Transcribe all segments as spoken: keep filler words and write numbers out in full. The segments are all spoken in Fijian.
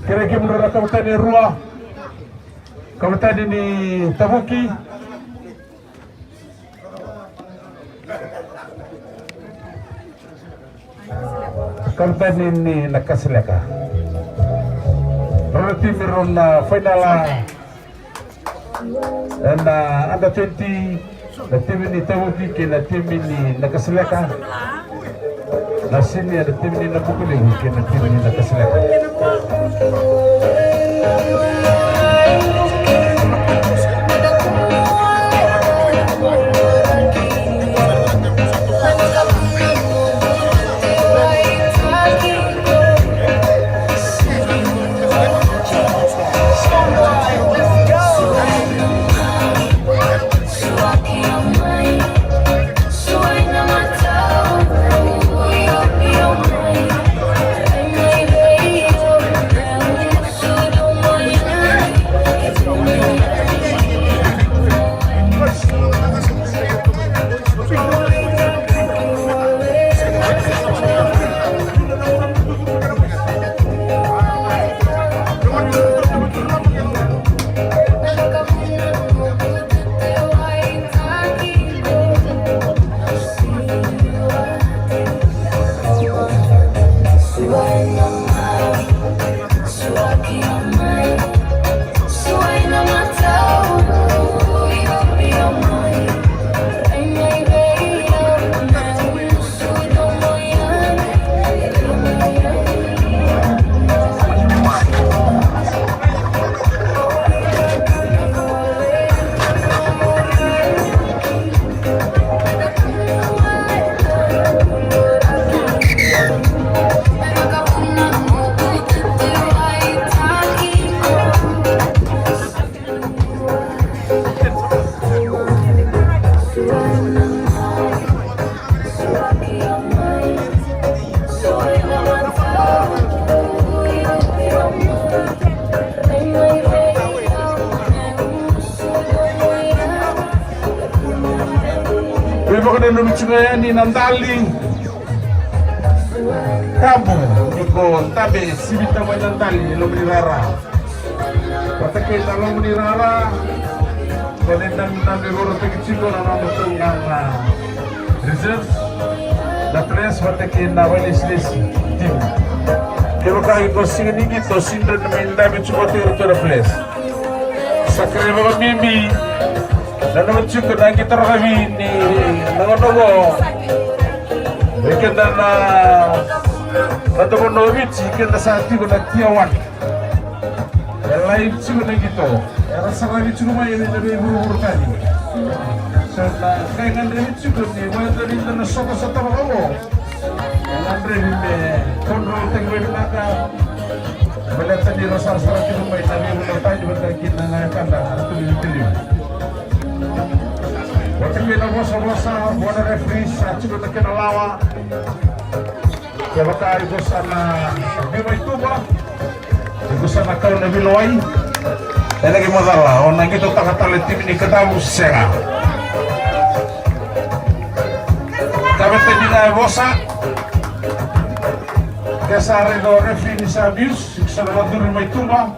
Kerei kemudrau na kavetani e rua, kavetani ni Tavuki, kavetani ni Nakasaleka. Rau na timi rau na fainala. Ena under twenty, na timi ni Tavuki kei na timi ni Nakasaleka. Na senior, na timi ni Nabukalevu kei na timi ni Nakasaleka. Veivakananumi tiko yani na Dali Kabu, ni ko dabe sivita mai na Dali e loma ni rara. Vata kei na loma ni rara, ko na nanumi, nanumi vakaotaki tiko na nodratou ga na reserves, na players vata kei na vakailesilesi timi. Kevaka iko sega ni qito, sega ni dredre me mai dabe tiko vata kei iratou na players. Sa kerei vakabibi na noda tiko na qito rakavi ni noqonoqo. Vei keda na, na domo o Viti, keda sa tiko na tier one. E lai tiko na qito, era saravi tiko mai ena veivurevure tani. So na qai gadrevi tiko ni vakayacori na sotasota vakaoqo. E gadrevi me control-taki vakavinaka. Baleta ni ra sarasara tiko mai na veivanua tani vata kei na wekada na tuli ni tiliu. Vata kei na vosavosa vua na referee, sa tiko na kena lawa. Kevaka iko sa na biu mai tuba, iko sa na kau na veilewai, ena qai macala o na qitotaka tale timi ni Kadavu, sega. Kavetani ga e vosa. Ke sa raica o referee ni sa abuse, iko sa na vakaduri mai tuba.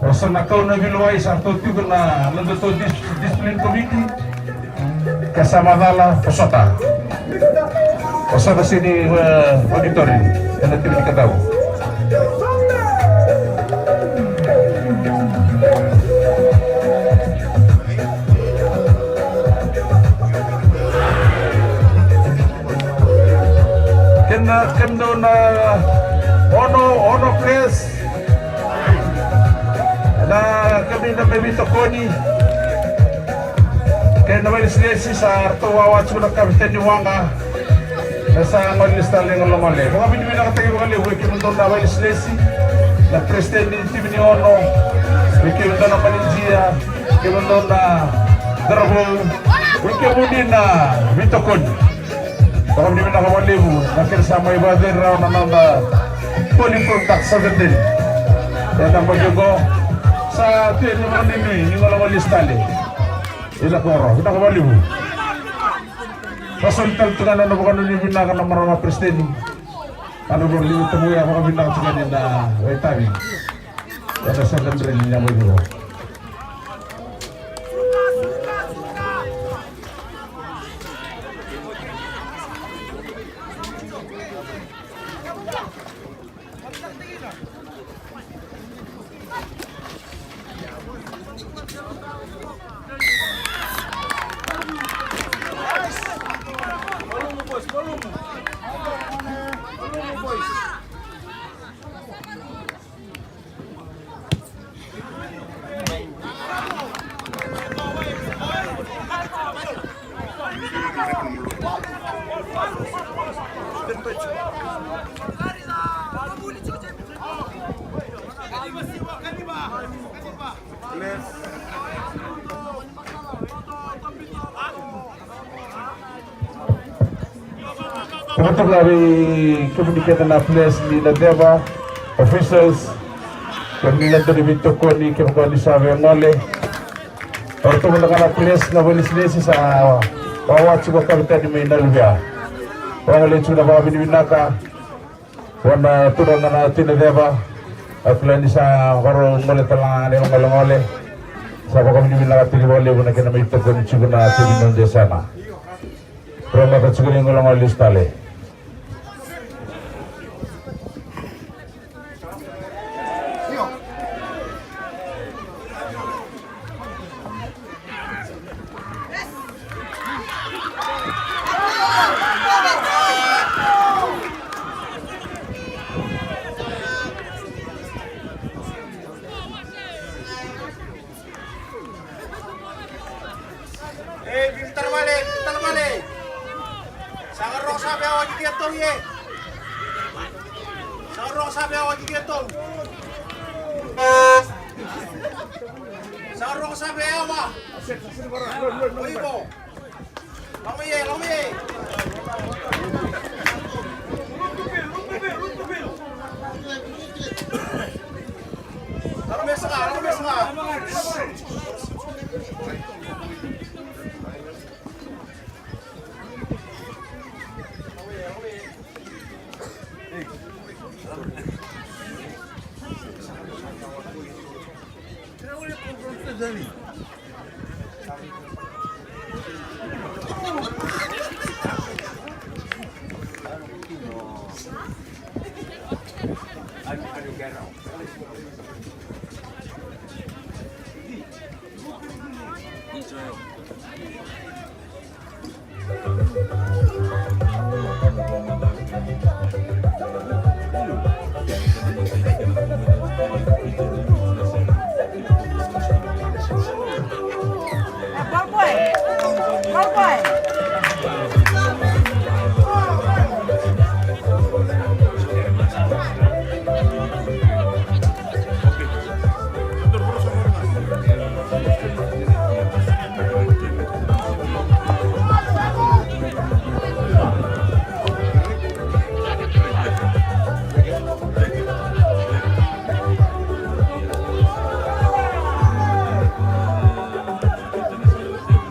O sa na kau na veilewai, sa ratou tiko na nodatou dis-, discipline committee. Ke sa macala, vosota. O sa na sega ni, e, vakitori ena timi ni Kadavu. Kena, kena dua na ono, ono players. Na kena dua na mai veitokoni. Kei na vakailesilesi sa ratou wawa tiko na kavetani ni waqa. E sa gole lesu tale na gole. Vakavinavinakataki vakalevu vei kemudou na vakailesilesi, na peresitedi ni timi ni Ono, vei kemudou na manidia, kemudou na cauravou, vei kemuni na veitokoni. Vakavinavinaka vakalevu na kena sa mai vakaceri rawa na noda Poly Product Southern Deli. Ena bogi oqo sa tu yani na vakanuinui ni gole lesu tale. Ina koro, vinaka vakalevu. Sa soli tale tu ga na nona vakanuinui vinaka na marama peresitedi. Ana vakanuinui tabu ya, vakavinaka tu ga ni na vakaitavi. Ena Southern Deli ni yabaki oqo. Vakatoka vei kemuni kece na players ni Nadeva, officials, kemuni na dau ni veitokoni, kevaka ni sa via gole. Vakatoka na players na vakailesilesi sa wawatch vakavitani mai na luvea. Vakagole tu na vakavinavinaka. Vua na turaga na Tui Nadeva, a kila ni sa vakarau gole tale ga na igolegole. Sa vakavinavinakataki vakalevu na kena mai tokoni tiko na timi ni noda yasana. Vakarau mata tiko na igolegole lesu tale. Ei, bibi tara vale, bibi tara vale. Sa qai roko sa vei au a kiki e tou, e. Sa qai roko sa vei au a kiki e tou. Sa qai roko sa vei au a. O iko. Lako mai e, lako mai e. Lako mai saka, lako mai saka.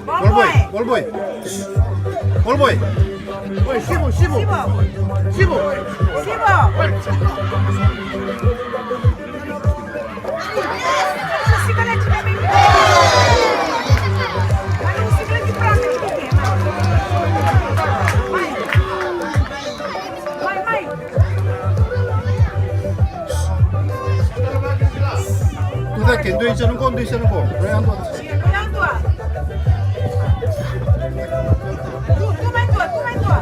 Ball boy, ball boy. Ball boy. Oi, Sivo, Sivo. Sivo. Sivo. Sivo. Mai, mai. Tu cake, dua i cake qo, dua i cake qo. Dua i cake qo. Tu, tu mai tua, tu mai tua.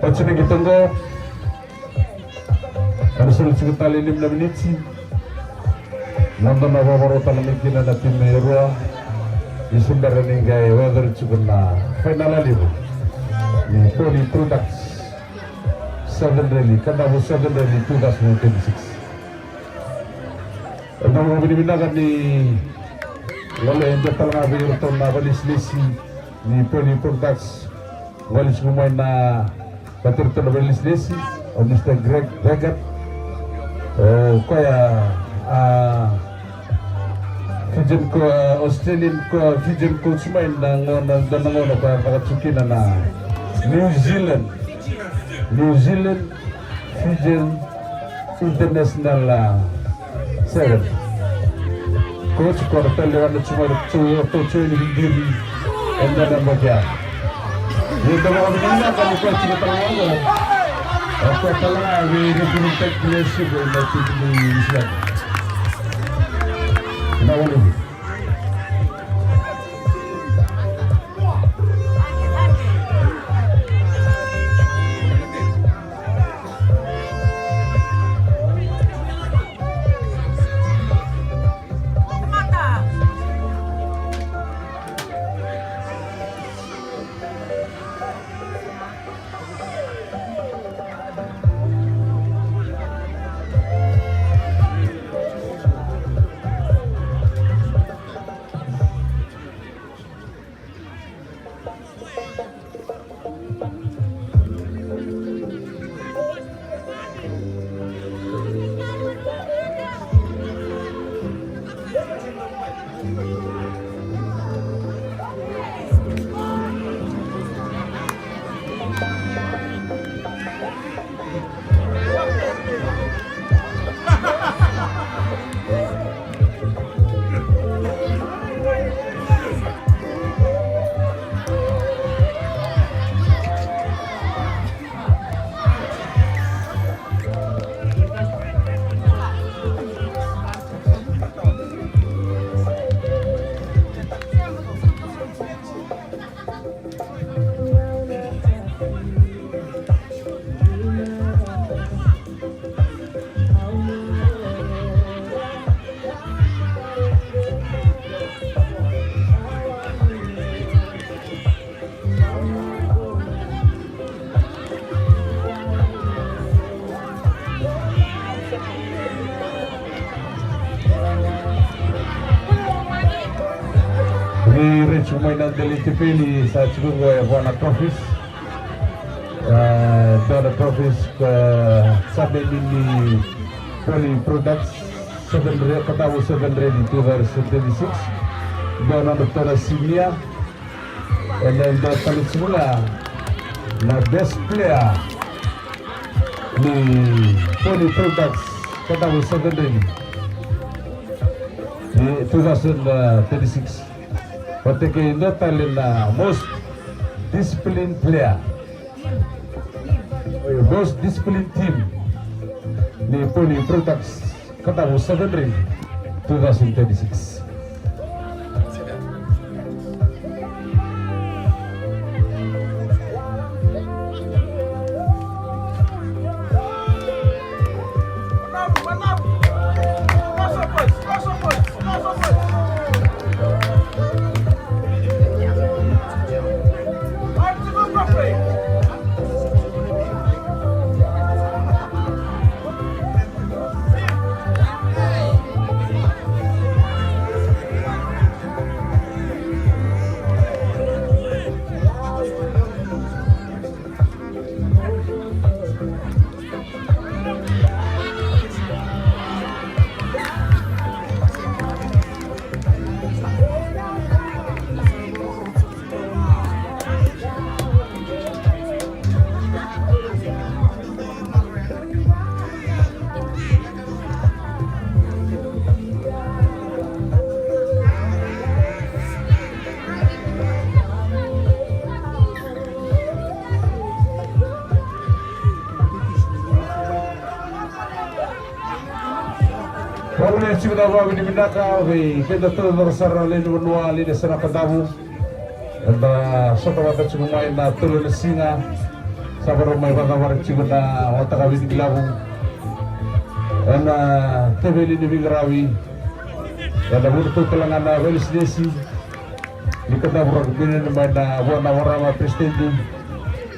Oti na qito qo, ena soli tiko tale e lima na miniti. Noda na vakarau tale mai kina na timi e rua ni se bera ni qai weather tiko na fainala levu ni Pony Products Southern Rally, Kadavu Southern Rally two thousand twenty-six. Eda vakavinavinaka ni gole e dua tale ga vei iratou na vakalesilesi ni Pony Products. Gole tiko mai na vakaitavi ni vakalesilesi, o Mister Greg Deckard. O koya a Fijian co-, Australian co-, Fijian coach mai na gauna, na gauna ka caka tiko kina na New Zealand, New Zealand Fijian International, uh, Seven. Coach, ko ra tale wana tiko mai ra tu o to tiko ni diri. Eda na makia. Ia da vakavinaka ni coach ko tala ga. O ko tala ga vei recruitment tactician ko na tiko ni Islam. Na wale. Ni reach mai na deli tipeni sa tiko qo e vua na trophies. E, dua na trophies ka sa beni ni Pony Products seven Re-, Kadavu seven Rally two thousand twenty-six. Dua na nona senior. Ena dua tale tiko ga na best player ni Pony Products Kadavu seven Rally ni two thousand twenty-six. Vata kei dua tale na most disciplined player, most disciplined team ni Pony Products. Kadavu seven Rally two thousand twenty-six. Vakavinavinaka tiko na vakavinavinaka vei keda taucoko sara, lewe ni vanua, lewe ni yasana Kadavu. Eda sota vata tiko mai na tolu na siga. Sa vakarau mai vakacavara tiko na mataka Viti-Kilavu ena teveli ni veiqaravi. Ena vunautaka tale ga na veilesilesi ni Kadavu Rugby Union mai na vua na marama president.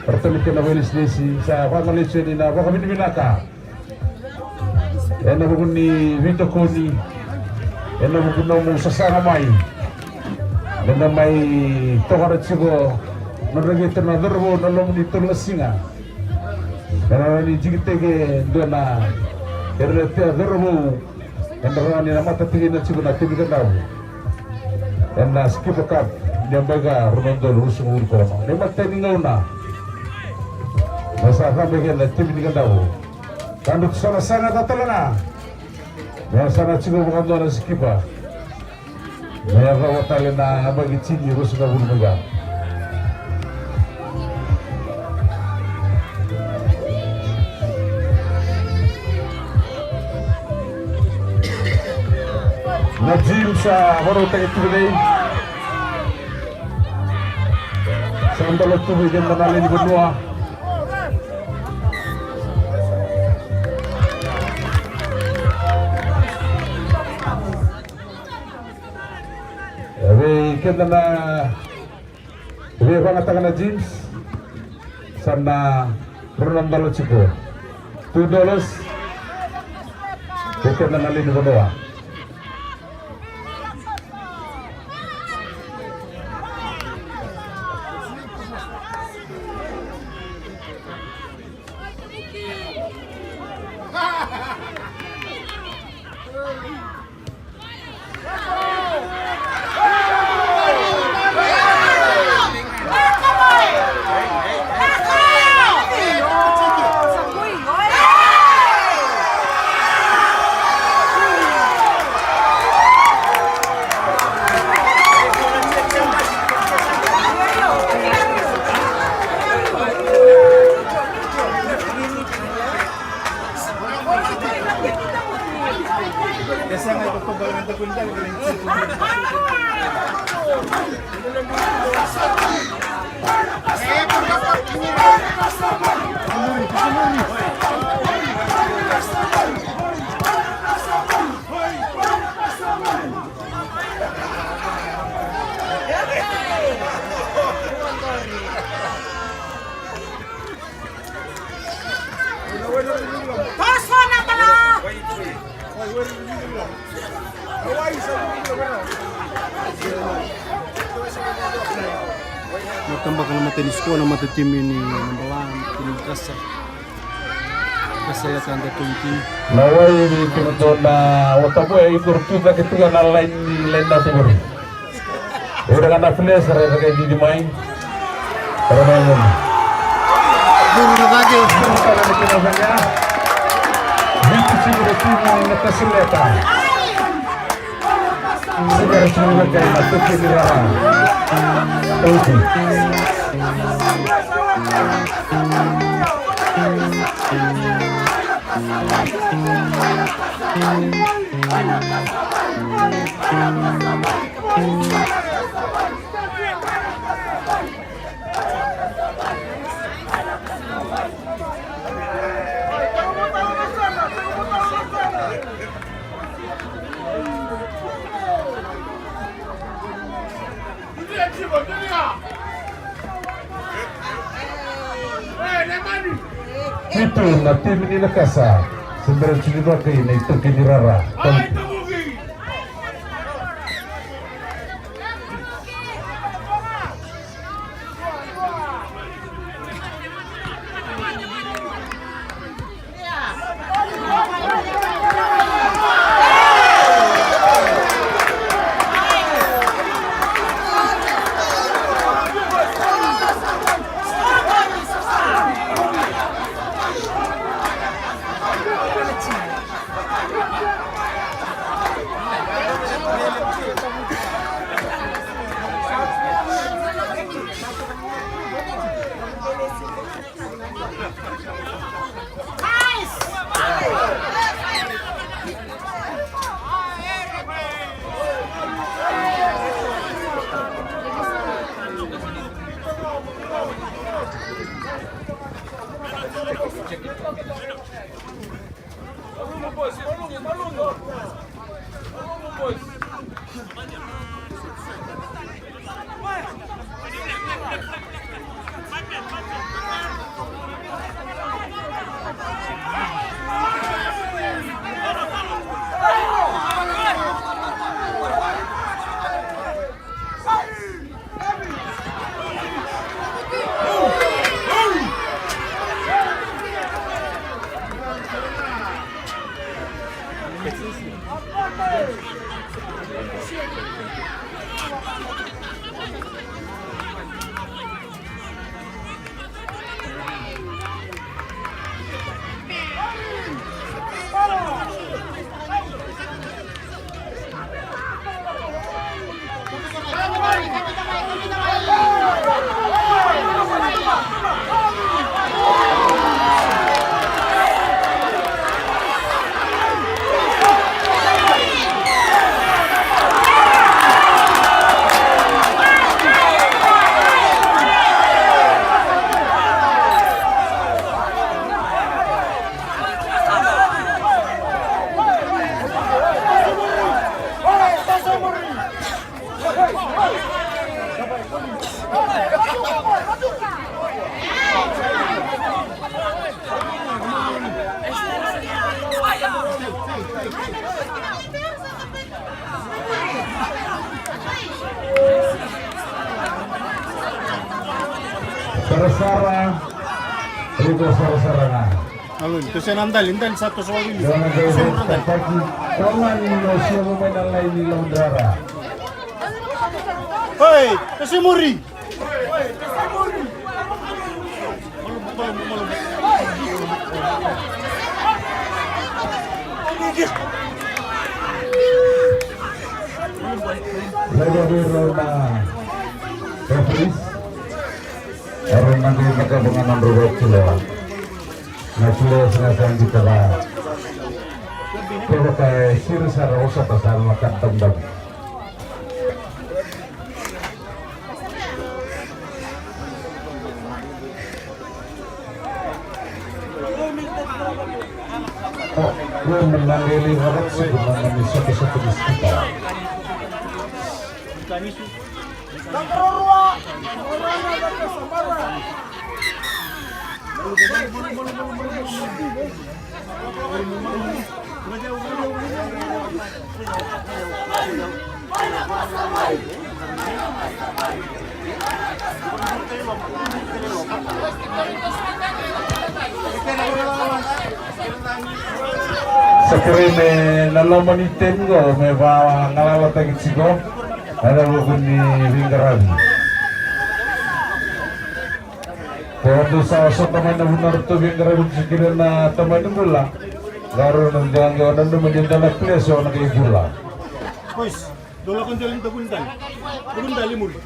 Era tale kei na veilesilesi, sa vakamacala tiko yani na vakavinavinaka. Ena vuku ni veitokoni, ena vuku ni nomu sasaga mai. Ena mai tokara tiko na nodra qito na cauravou ena loma ni tolu na siga. Ena rawa ni digiteke dua na, era na tea cauravou. Ena rawa ni na mata tiko na tiko na timi Kadavu ena Skipper Cup ni yabaki rua na udolu ruasagavulu ka ono. Na imatai ni gauna me sa cabe kina na timi ni Kadavu. Ka dua tu sa na saga tale ga me sa na tiko vakadua na Skipper. Me rawa tale na yabaki tini ruasagavulu mai ga. Na gym sa vakarautaki tiko nei. Sa dalo tu vei keda na lewe ni vanua. E vei keda na veivagataka na gyms, sa na rua na dalo tiko. Two dollars. Vei keda na lewe ni vanua. Na tabaka na mata ni sikoa na mata timi ni naba wa, timi ni Kasa. Kasa ya ka da twenty. Na wai ni timi to na watamu e ikoro tu cake tu ga na laini, laini na tugori. Ira ga na players era, era qai cici mai. Era mai gona. Duru na cake. Duru na cake. Viti tiko na timu na Kasaleka. Sega ni tiko na qai na toki ni rara. Toki. Vitu na timi ni Nakasa, se bera ni tiko vaka na itoki ni rara. Sarasara, riko sarasara ga. Alo, toso na dali, dali sa toso wavili. Dona dai Toso na dali. Taki, toma ni no siamo mai na laini laudrara. Hei, toso muri. Leva vei rau na referees. Era na qai cakava ga na nodrau vakakiloa. Na kiloa sa na sa qita va. Kevaka e siri sara, o sa ta sa na ka damudamu. Sa kerei me na loma ni teni qo me vagalalataki tiko ena vuku ni veiqaravi. Ko dou sa sota mai na vuna ratou veiqaravi tiko kina na tamani bula. Qarauna dua qo nanuma ni dua na kilesi o na qai bula. Boys, dou lako dua li, dou vuni dali. Dou vuni dali muri.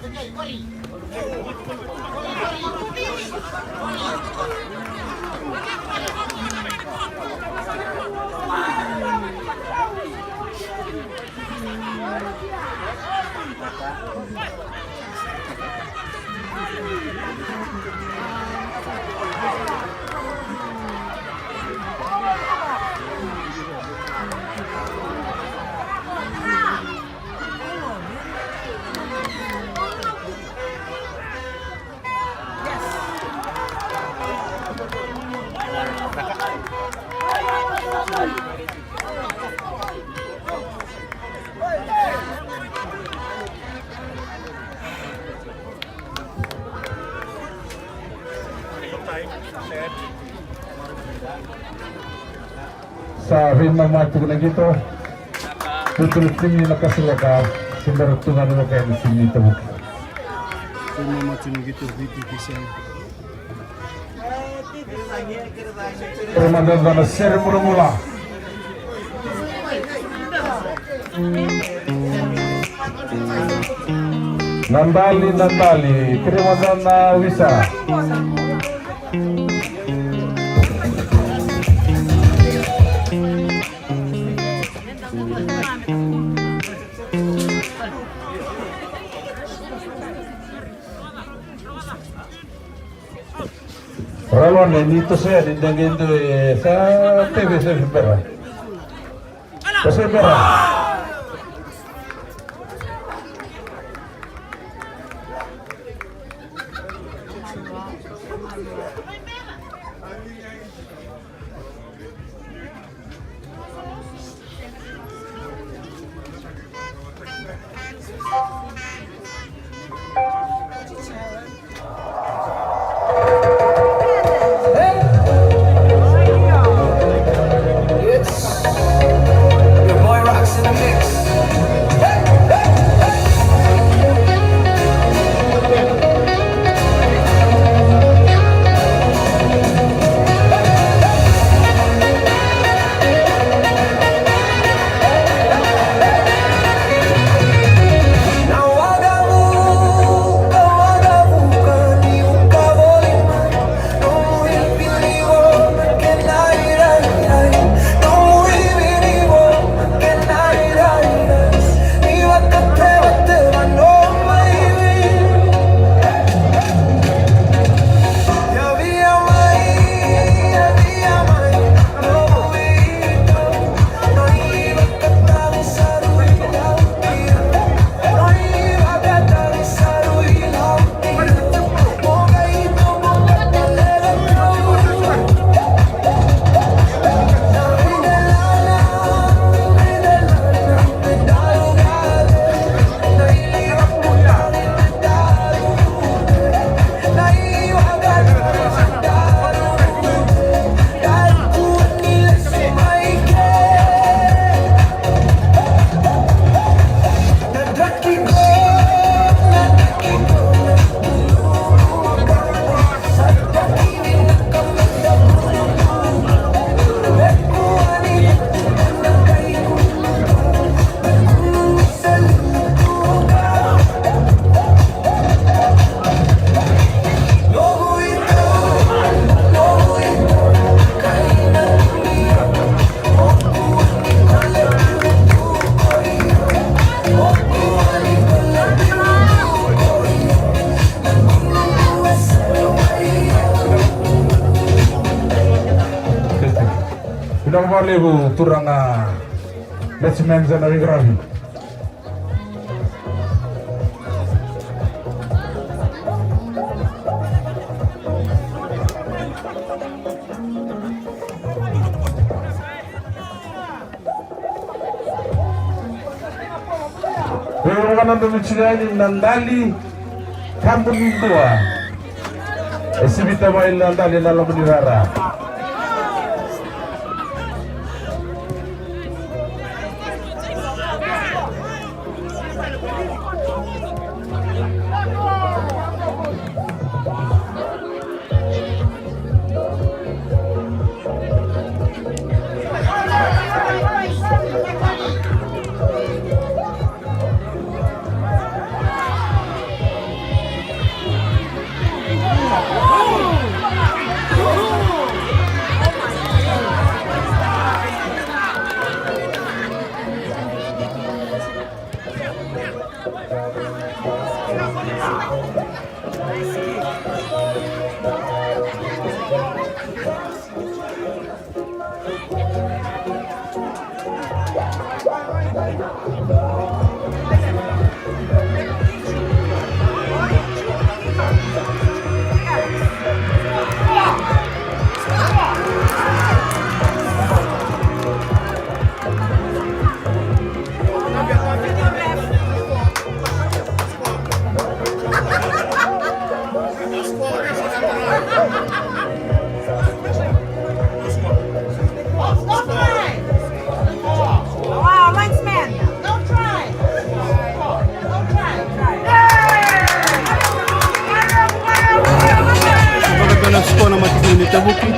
Sa veimama tiko na qito. Tutu na timi na Kasileka, se bera tu ga ni vaka ena timi ni Tavuki. Veimama tiko na qito, Viti, Kiseni. Prema dada na sere mulamula. Na dali, na dali, prema dada na wisa. Ralone, ni toso yani, dua qai dua e sa teve se bera. Toso bera. Levu turaga Let's Men's na veiqaravi. Veivakananumi tiko yani na dali tabu ni dua. E sivita mai na dali na loma ni rara. Don't try. Wow, linesman. Don't try. Don't try. Try. Vaka dua na sikoa na matikini ni Tavuki.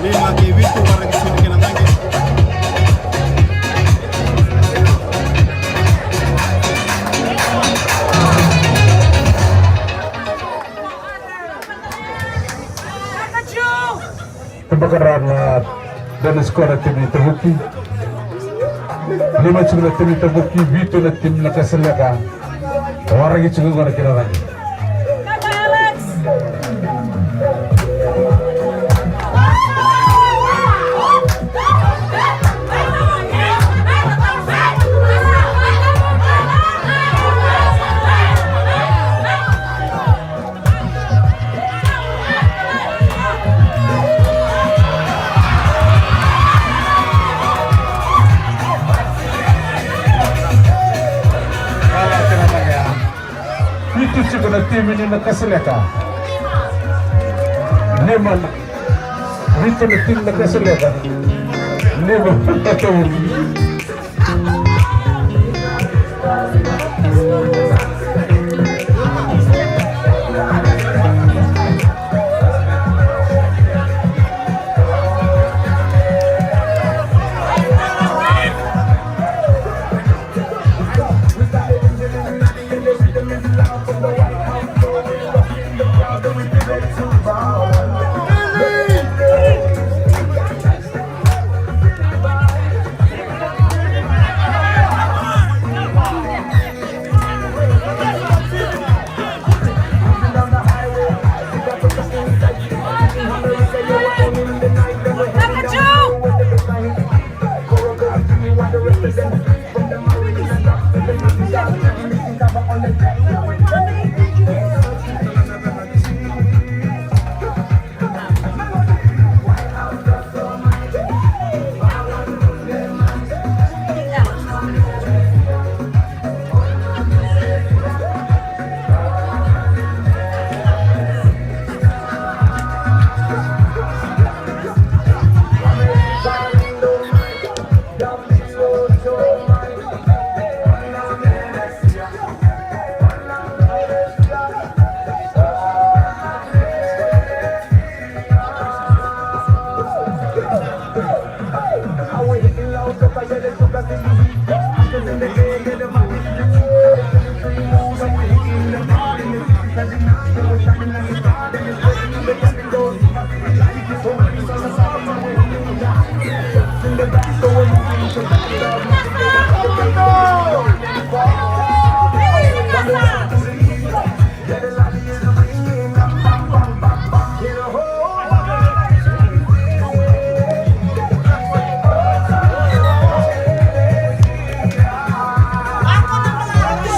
Lima kei vitu, waraki tiko kina nage. Tabaka rawa na dua na sikoa na timi ni Tavuki. Lima tiko na timi ni Tavuki, vitu na timi na Kasaleka. Waraki tiko qo na kena cagi. Vitu tiko na timi ni na Kasaleka. Lima na, vitu na timi na Kasaleka. Lima na timi.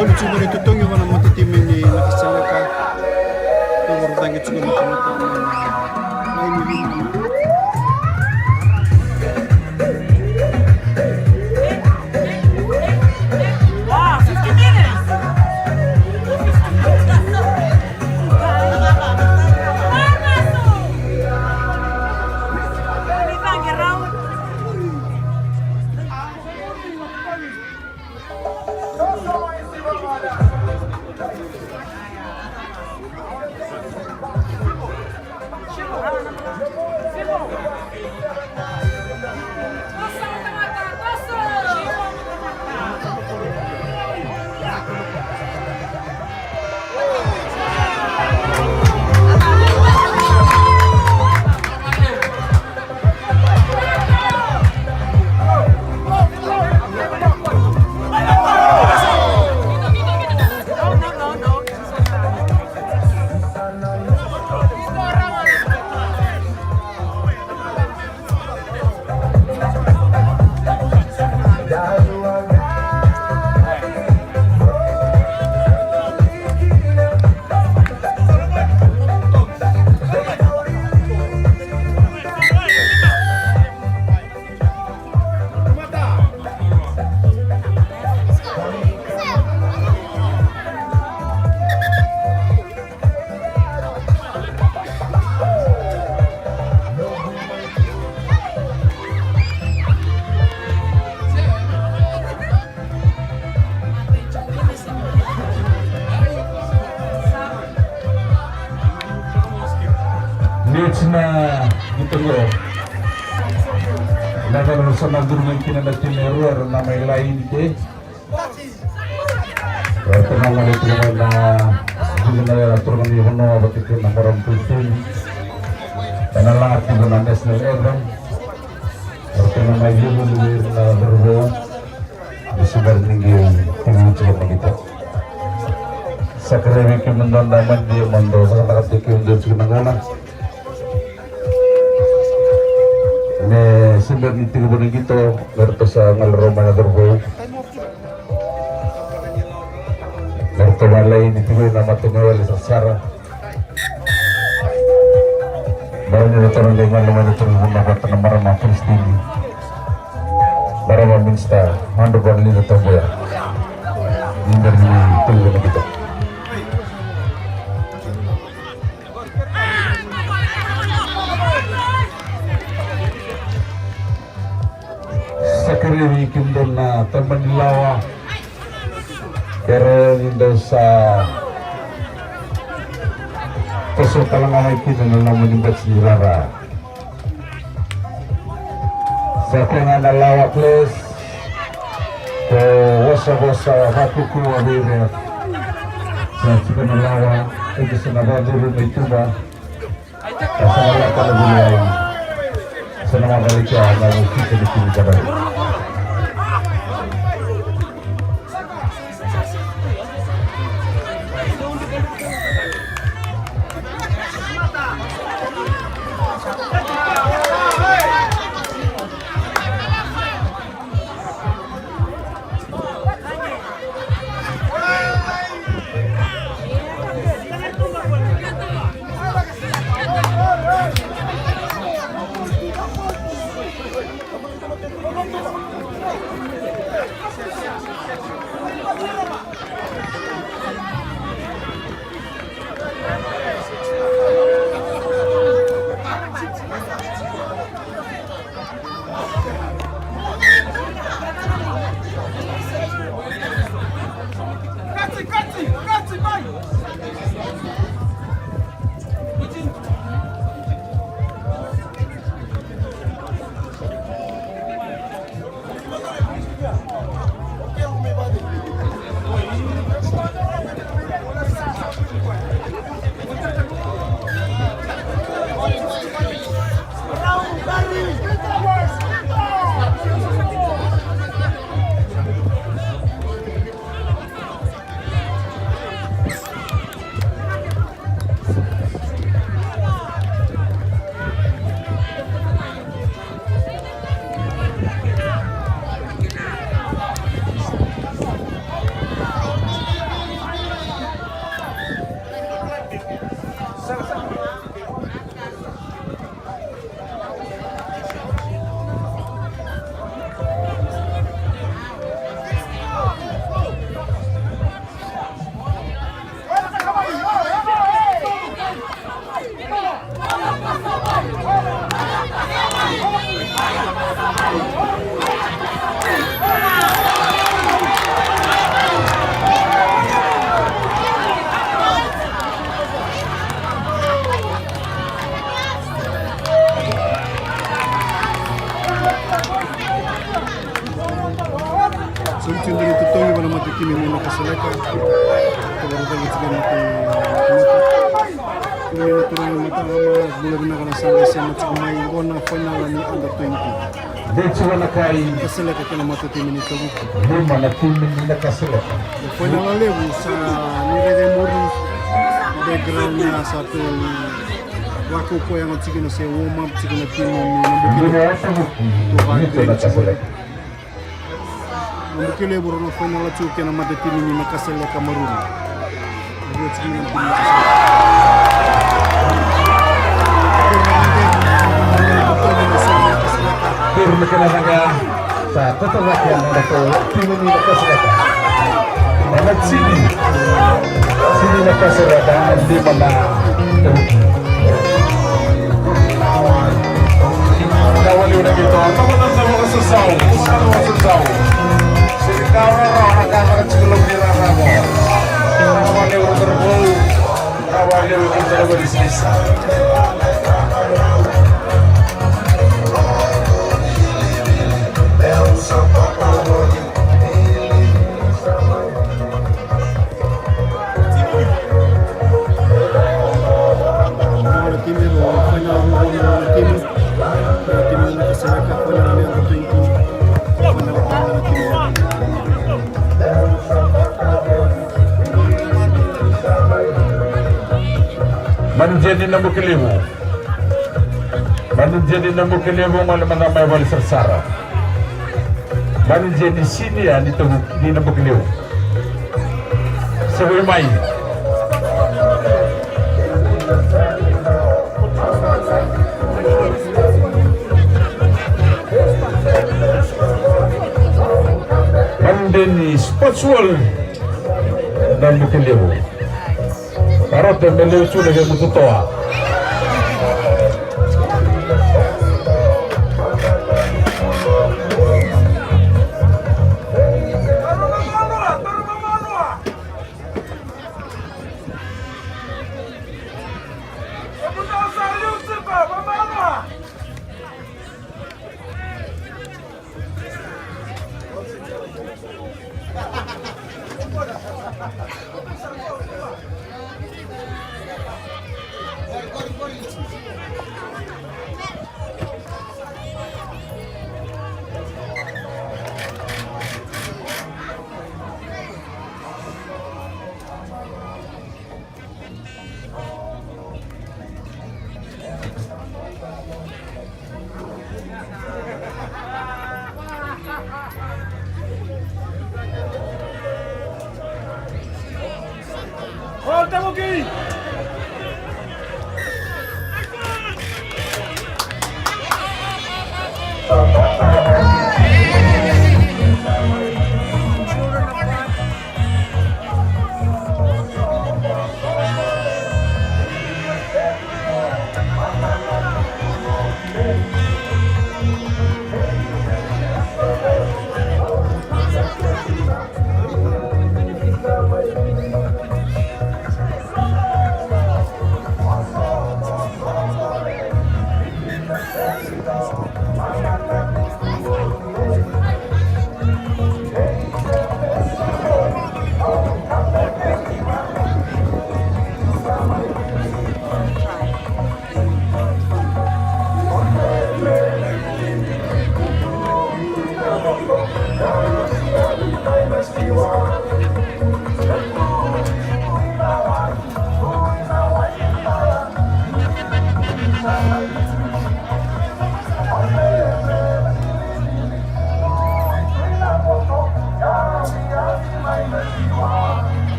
Tolu tiko vei ira totogi vua na matatimi ni Nakasaleka. Tolu vei ira totogi tiko vua na matatimi ni Nakasaleka. Next na qito qo. Na cava na sa na curu mai kina na timi e rua era na mai laini ke. Era na gole tiko mai na, tiko na turaga ni vanua vata kei na marama Tui Tui. Ena laga tiko na national anthem. Era na mai liuliu vei ira na cauravou. Ni sa bera ni qai tiko tiko mai keitou. Sa kerei vei kemudou na mani mo dou cakacaka tiko kemudou tiko na gauna. Me se bera ni tiko vua na qito, me ratou sa gole rawa mai na cauravou. Me ratou mai laini tiko ena mata ni wele sara. Marama ni ratou na qai gole mai na turaga ni vanua vata na marama Palestini. Marama Minisita, Honorable Lina Tabuya. Ni bera ni tiko vua na qito. Sa kerei vei kemudou na tabana ni lawa. Kerei ni dou sa toso tale ga mai kina na nomuni bati ni rara. Sa tiko ga na lawa, please. Ko wasawasa vakaukaua vei ira. Sa tiko na lawa, eda sa na vakacuru mai tuba. Sa na lako na vuli ai. Sa na vakalikia na ofisa ni timi kadai. Tiko dua na itotogi vua na matatimi ni Nakasaleka. Tiko vua na matatimi ni Nakasaleka. Bula vinaka na sa qai sema tiko mai qo na fainala ni under twenty. Dei tiko na kai. Nakasaleka kei na matatimi ni Tavuki. Lima na timi ni Nakasaleka. Na fainala levu sa ni raica e muri. Background ya sa tu. Vakaukaua yaga tiko na se warm up tiko na timi ni Nakasaleka. Lima na Tavuki. Lima na Nakasaleka. Na Bukelevu rau na fainala tu kei na matatimi ni Nakasaleka Maruru. Turu na kena zaga sa tata cake na nodratou timi ni Nakasaleka. Ena tini, tini Nakasaleka, lima na Tavuki. Ka wale na keitou, toko na vakasasau, toko na vakasasau. Sega ni ka rarawa na ka na ka tiko lau ni rarawa. Ka wale na keitou, ka wale na keitou, ka wale na keitou. Manijeni na Bukelevu. Manijeni na Bukelevu, gole mada mai vale sarasara. Manijeni senior ni Tavuki, ni na Bukelevu. Sa vei mai. Manijeni Sports World na Bukelevu. Karate me lewe tu na kemu totoa.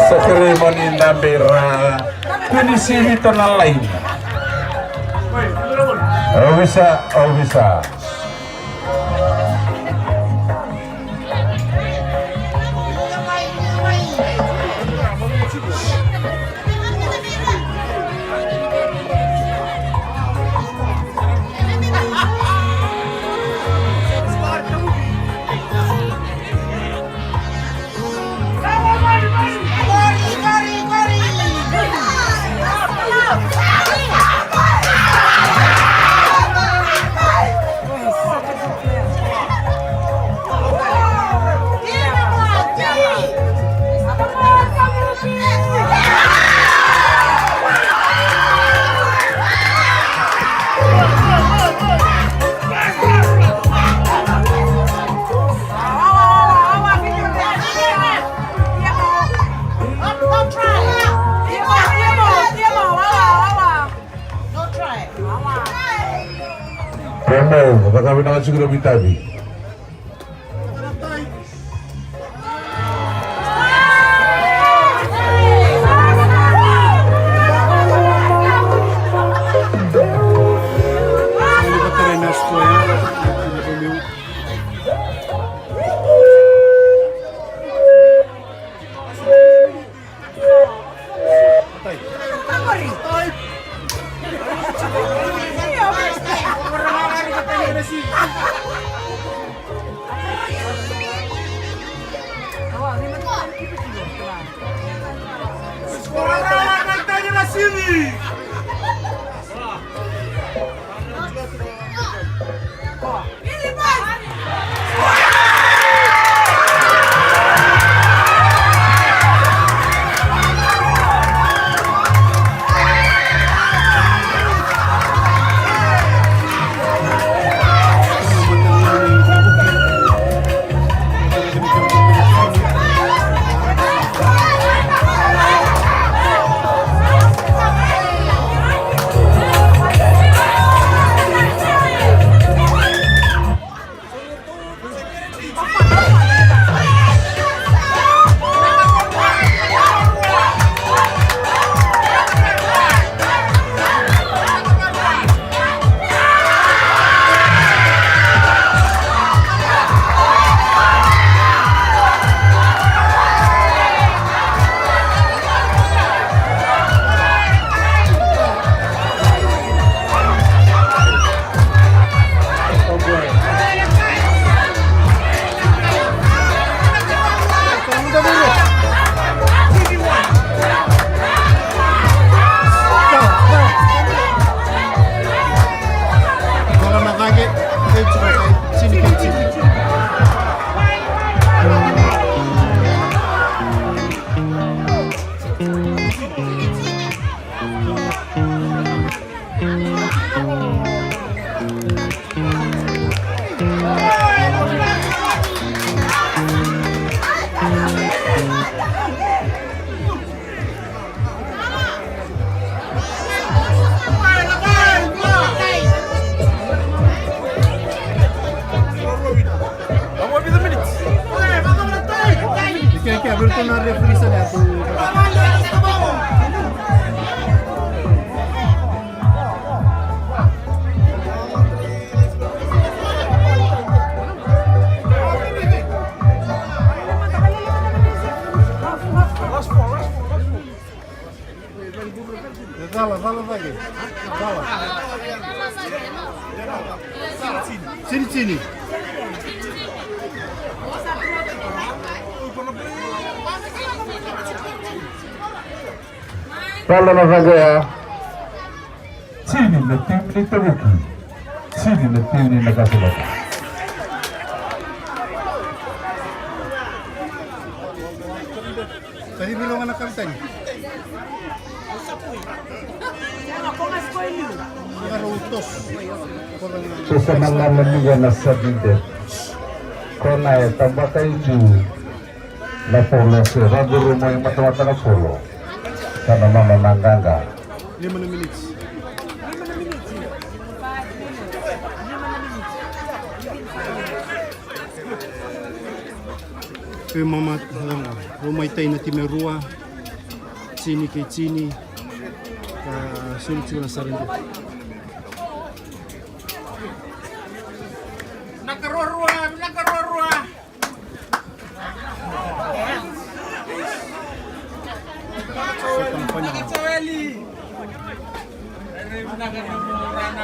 Sa kerei mo ni dabe ra kua ni sivita na laini. Ovisa, ovisa. Pomo, vakavinaka tiko na vitavi. Ito na referee sa niya tu. Cala, cala cake. Cala. Tini, tini. Cala na cake ya. Tini na timi ni Tavuki. Tini na timi ni Nakasulaka. Sa vilo ga na kapiteni. Sa rau toso. Toso na lala ni ga na sudden death. Ko na e tabaka i tu na polo se vaguru mai matamata na polo. Sa na nona na qaqa. Lima na miniti. Kei mama, rau mai tai na timi e rua. Tini kei tini. Ka soli tiko na sudden death. Vinaka ruarua, vinaka ruarua. Vinaka Joeli. Vinaka ruarua.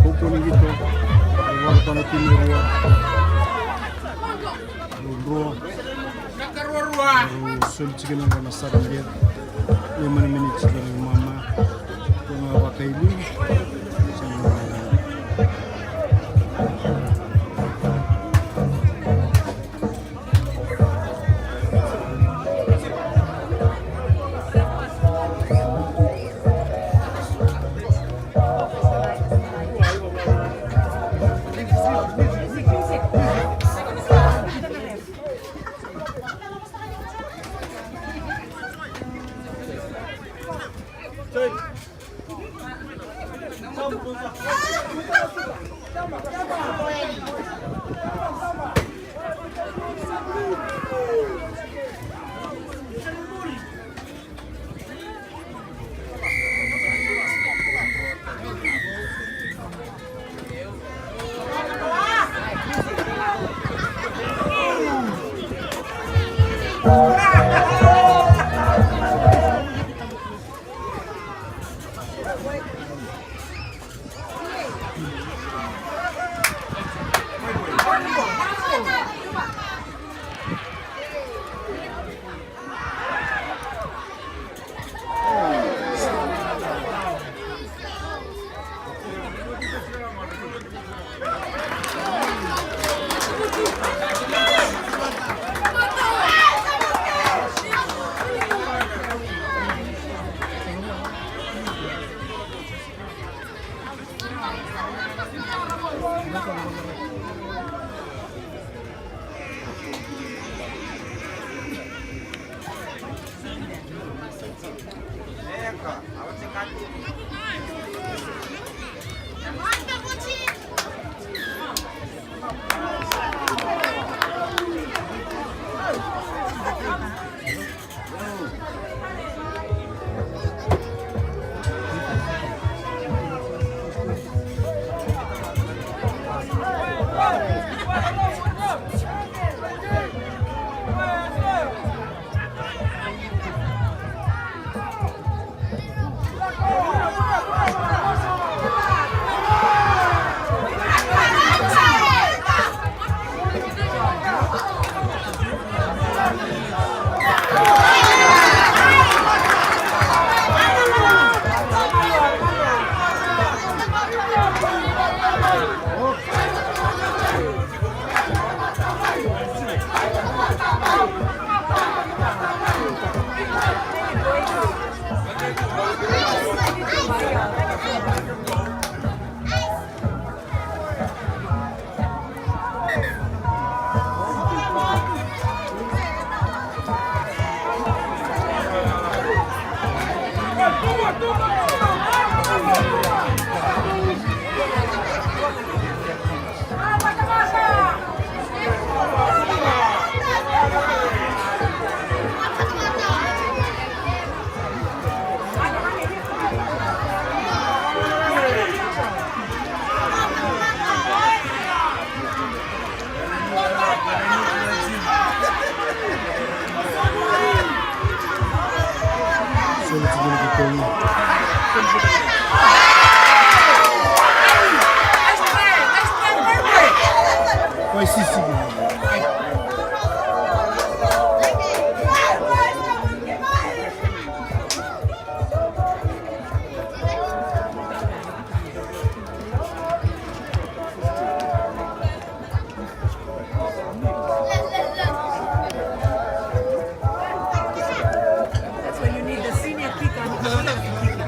Kuku ni qito, ni waratana timi e rua. Rua. Rua. Soli tiko na nona sudden death. Lima na miniti tiko na mama. Ko na vakaili. That's when you need the senior kicker who can really kick it.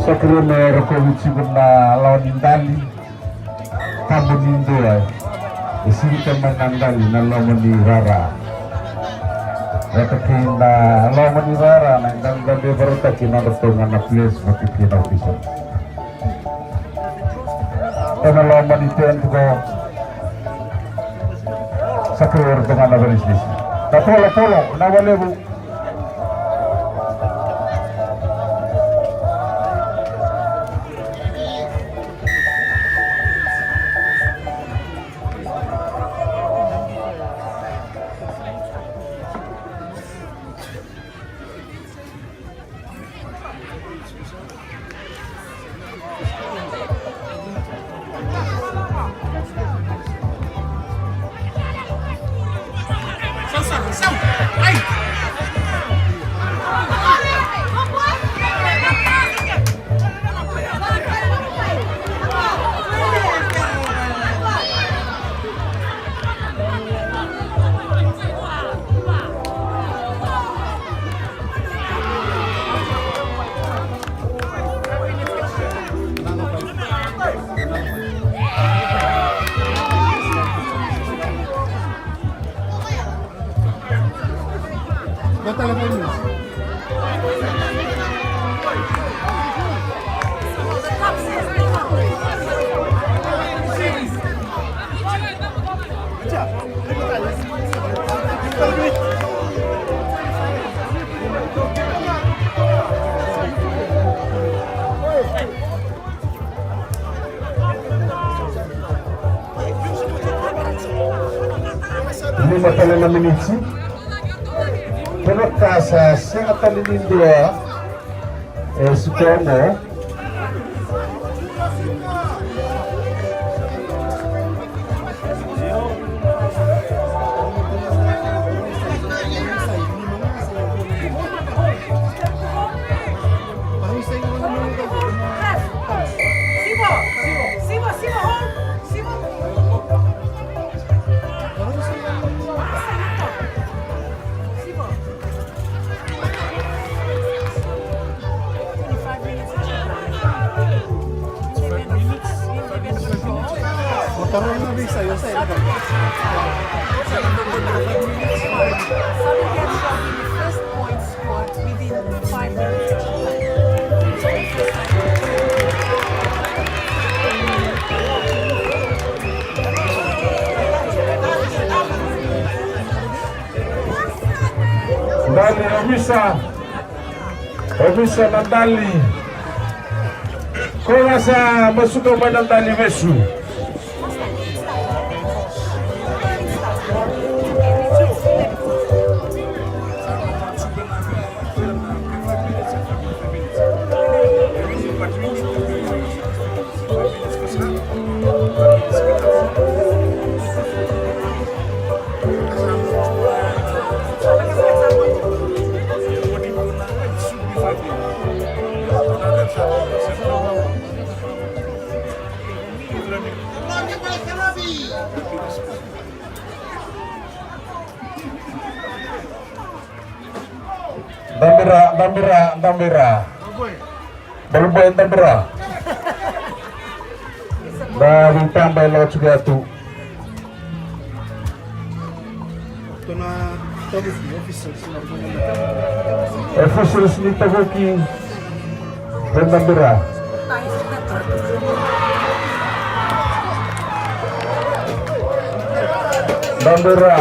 Sa kerei me rokovi tiko na lawa ni dali. Tabu ni dua e sirita mai na dali na loma ni rara. Vata kei na loma ni rara na dali dali e varautaki na nodratou ga na players vata kei na official. Ena loma ni ten tiko. Sa kerei ratou ga na valesilesi. Na polo, polo, na valevu. Lima tale na miniti. Kevaka sa sega tale ni dua e sikoa qo. Sabi gets shot in the first point scored within five minutes. Dali, ovisa. Ovisa na dali. Ko ga sa masuka mai na dali, vesu. Dabira, dabira, dabira. Baluboi, dabira. Da vipamba e lotu ga tu. Officials ni Tavuki. Dabira. Dabira.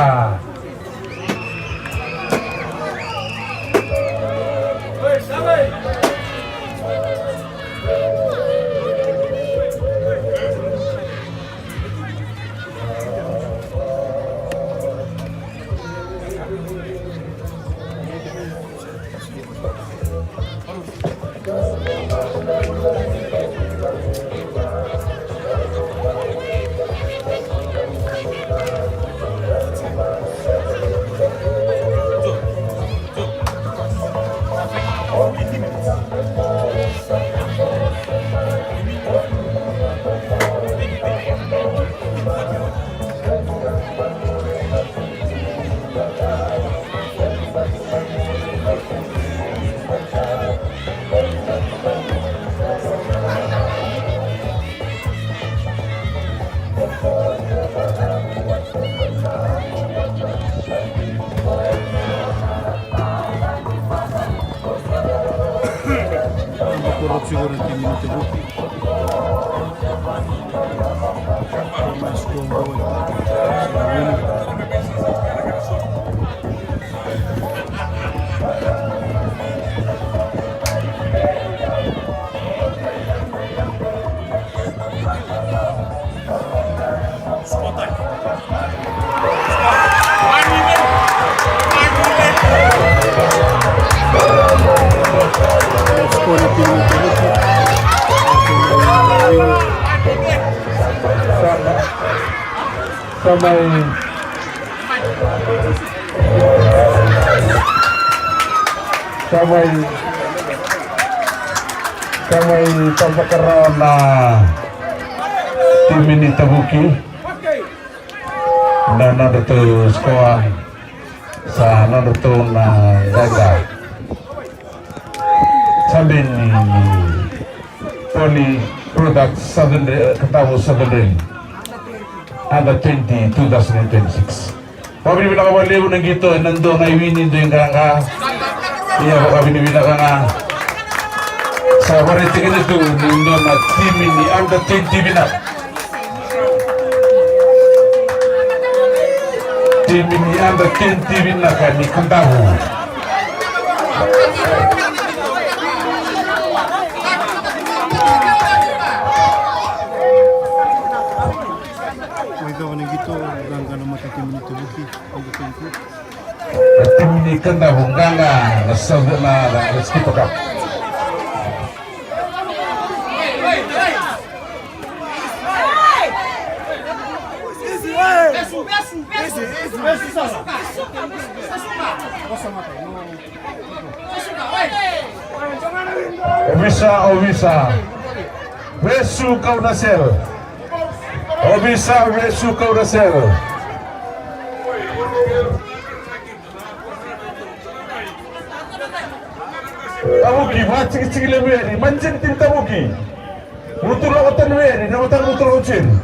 Sa mai, sa mai, sa mai tabaka rawa na timi ni Tavuki. Na nodratou score sa nodratou na qaqa. Sa beni Poly Products Southern Ra-, Kadavu Southern Rally. Under twenty, two thousand and twenty-six. Vakavinavinaka vakalevu na qito ena dua ga i wini, dua i qaqa. Ia vakavinavinaka ga. Sa vakaraitaki kina tu ni dua na timi ni under twenty vinaka. Timi ni under twenty vinaka ni Kadavu. Mai cava na qito, qaqa na matatimi ni Tavuki, under twenty. Na timi ni Kadavu, qaqa na South, na, na, na Skipper Cup. Ovisa, ovisa. Vesu kau na sel. Ovisa, vesu kau na sel. Tavuki, vakatikitiki levu yani, manjini timi Tavuki. Vutu lako tani yani, na mataka vutu lako tani.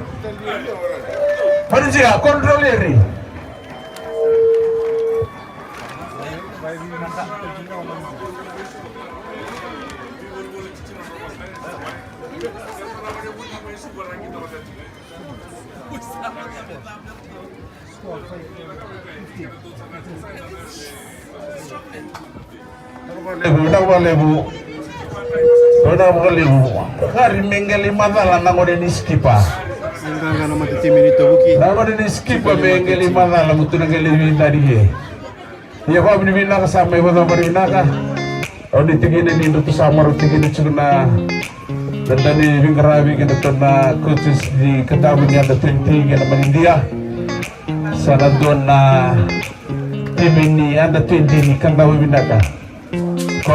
Parijia, control eri. Levu, na vakalevu. Na vakalevu. Kari me qele i macala na gone ni skipa. Qaqa na mata timi ni Tavuki. Na gone ni skipa me qele i macala, mutu na qele i vidari e. Ia, vakavinavinaka, sa mai vakavinavinaka. Au ni tikina ni drau tu sa marau tikina tiko na, na dau ni veiqaravi kei na dau na coaches ni Kadavu ni under twenty kei na manidia. Sa na dua na timi ni under twenty ni Kadavu vinaka.